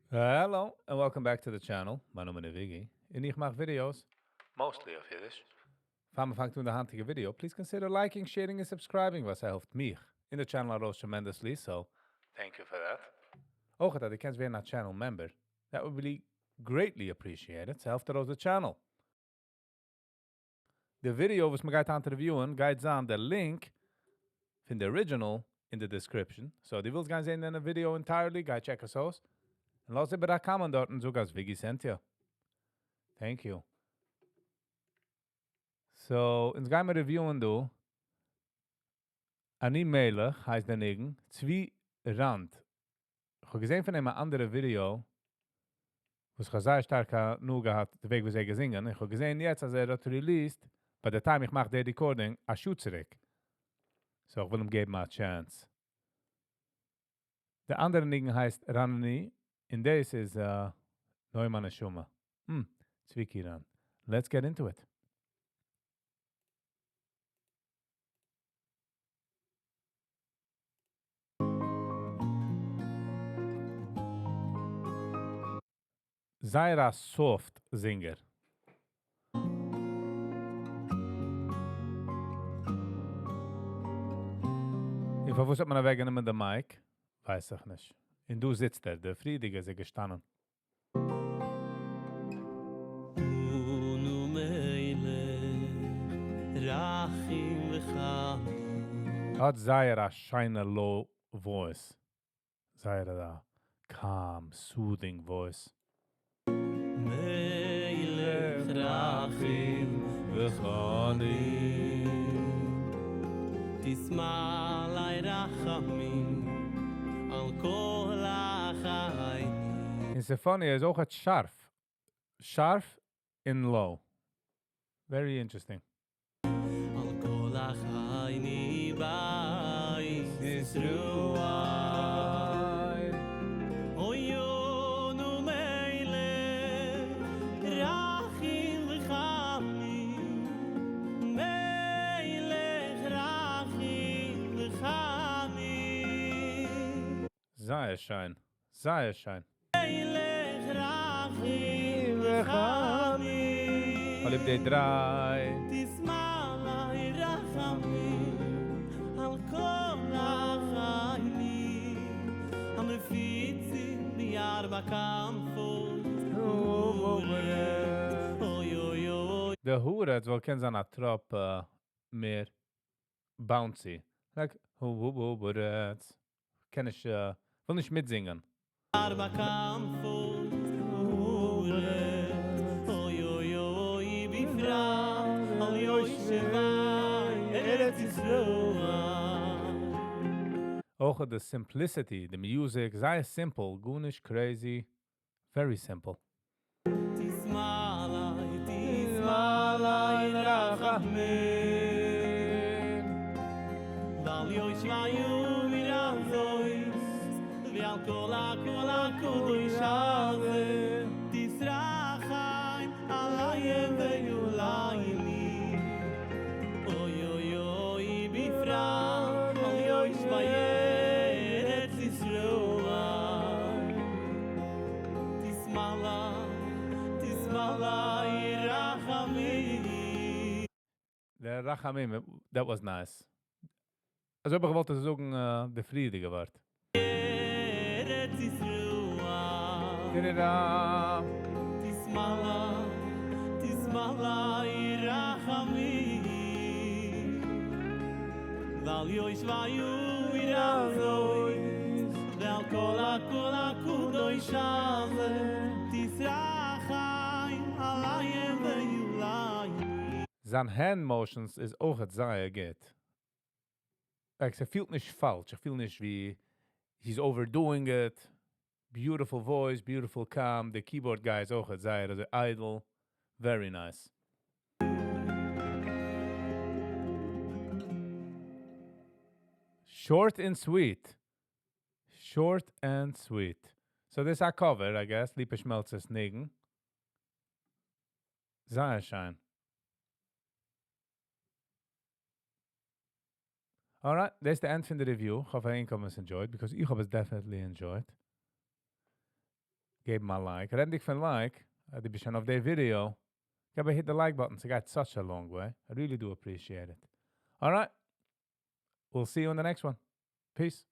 Hello and welcome back to the channel. מיין נאמען איז Viggy און איך מאך videos mostly אויף אידיש. פאר מען פאנגט אן די היינטיגע video, please consider liking, sharing און subscribing, וואס העלפט מיך און די channel ארויס tremendously, so thank you for that. אויך אז דו קענסט ווערן א channel member, that would be greatly appreciated, ס'העלפט ארויס די channel. די ווידעא וואס מ'גייט היינט review ען גייט זיין די link פון די original אין די description, so דו ווילסט גיין זען די video entirely גיי check עס אויס, און לאז איבער א comment דארט און זאג אז Viggy sent you. Thank you. So, אונז גיימער review ען דא. אני מלך הייסט דער ניגון, צבי ראנד. איך האב געזען פון אים א אנדערע ווידעא, וואס איך האב זייער שטארק הנאה געהאט די וועג ווי זיי געזינגען. איך האב געזען יעצט אז ער האט released, by the time איך מאך די recording, א שעה צוריק. So איך וויל אים געבן א chance. די אנדערע ניגון הייסט רנני, און דאס איז נוי מיין נשמה. צביקי ראנד. Let's get into it. זייער א soft singer. און פארוואס האט מען אוועקגענומען די mic? ווייס איך נישט. און דא זיצט ער, דער פריערדיגער איז ער געשטאנען. האט זייער א שיינע low voice. זייער א calm, soothing voice. מלך רחום וחנון תתמלא רחמים על כל החיים. און ס'איז funny, ער איז אויך שארף. שארף אין low. Very interesting. על כל החיים בית ישראל. אוי אנו מלך רחום וחנון מלך רחום וחנון. זייער שיין, זייער שיין. מלך רחום וחנון. אליב די דריי. תתמלא רחמים על כל החיים המפיצים בארבע כנפות אוי אוי אוי. די הארץ וואלט קען זיין א טראפ מער bouncy. Like הו הו הו הארץ. קען איך, וויל נישט מיטזינגען. ארבע כנפות הארץ אוי אוי אוי בפרט על יושבי ארץ ישראל. אויך די simplicity, די music, זייער simple, גארנישט crazy, very simple. תתמלא, תתמלא רחמים ועל יושבי העיר הזאת ועל כל הכל הקדוש הזה תתרחם עליהם ויולייני אוי אוי אוי בפרט על יושבי ארץ ישראל תתמלא, תתמלא רחמים. דער רחמים, that was nice. אזוי האב איך געוואלט זאגן די פריערדיגע ווארט. ארץ ישראל. תתמלא, תתמלא רחמים ועל יושבי העיר הזאת ועל כל הכל הקדוש הזה תתרחם עליהם ויולייני. זיין hand motions איז אויך זייער גוט. Like, ס'פילט נישט פאלש, איך פיל נישט ווי he's overdoing it. Beautiful voice, beautiful calm. The keyboard guy איז אויך זייער אזוי איידל. Very nice. Short and sweet. Short and sweet. So this a cover, I guess. ליפא שמעלצער'ס ניגון. זייער שיין. Alright, דאס איז די end פון די review. איך האף ענק האבן עס enjoyed, because איך האב עס definitely enjoyed. געבן א like. רעדנדיג פון like, דו ביסט שוין אויף די video, געב א hit the like button. It such a long way. I really do appreciate it. All right. We'll see you in the next one. Peace.